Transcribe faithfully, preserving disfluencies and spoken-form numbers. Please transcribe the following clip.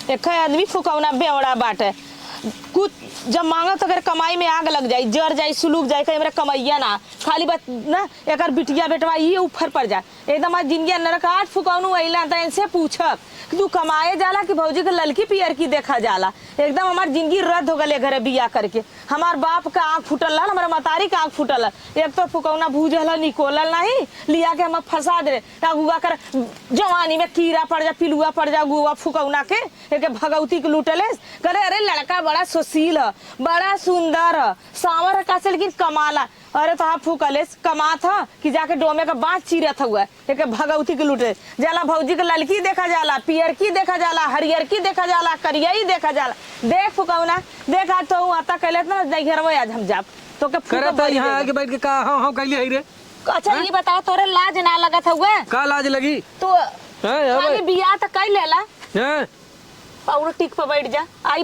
एक आदमी फुकौना बेवड़ा बाटे। कुछ जब मांगत, अगर कमाई में आग लग जाई, जर जाई, सुलुग जाई, कहीं हमरा कमैया ना, खाली बस ना एकर बिटिया बेटवा ये ऊपर पड़ जा। एकदम आज जिंदगी नरक। आज फुकौनू अइला त इनसे पूछब कि तू कमाए जाला कि भौजी के ललकी पियरकी देखा जाला। एकदम हमार जिंदगी रद्द हो गले घरे बियाह करके। हमार बाप का आँख फूटल रहल, हमार मतारी का आँख फूटल रहल। एक तो फुकौना भूजल ह, निकोलल नहीं, लिया के हम फंसा दे। अगुआ कर जवानी में कीड़ा पड़ जा, पिलुआ पड़ जा, अगुआ फुकौना के, एके भगौती के लूटलेस। करे, "अरे लड़का बड़ा सुशील ह, बड़ा सुंदर ह, सांवर ह, का से लेकिन कमाला।" अरे तो हाँ फुकलेस, कमात ह कि जाके डोमे का बाँस चीरत हुआ, एके भगौती के लूटे। जाला भौजी के ललकी देखा जाला, पियरकी देखा जाला, हरियरकी देखा जाला, करियई देखा जाला। देख फुकौना, देख आज तो हूँ आता कहले ना, नहीं घर में आज हम जाब। तो के फूका करे तो भरी यहाँ देगा। आके बैठ के का हाँ हाँ कैली है रे? अच्छा, हैं? ये बताओ, तोरे लाज ना लगत हउए? का लाज लगी? तू हैं, अब? खाली बियाह त कई लेला। हैं? पाउडर टिक पे बैठ जा। आई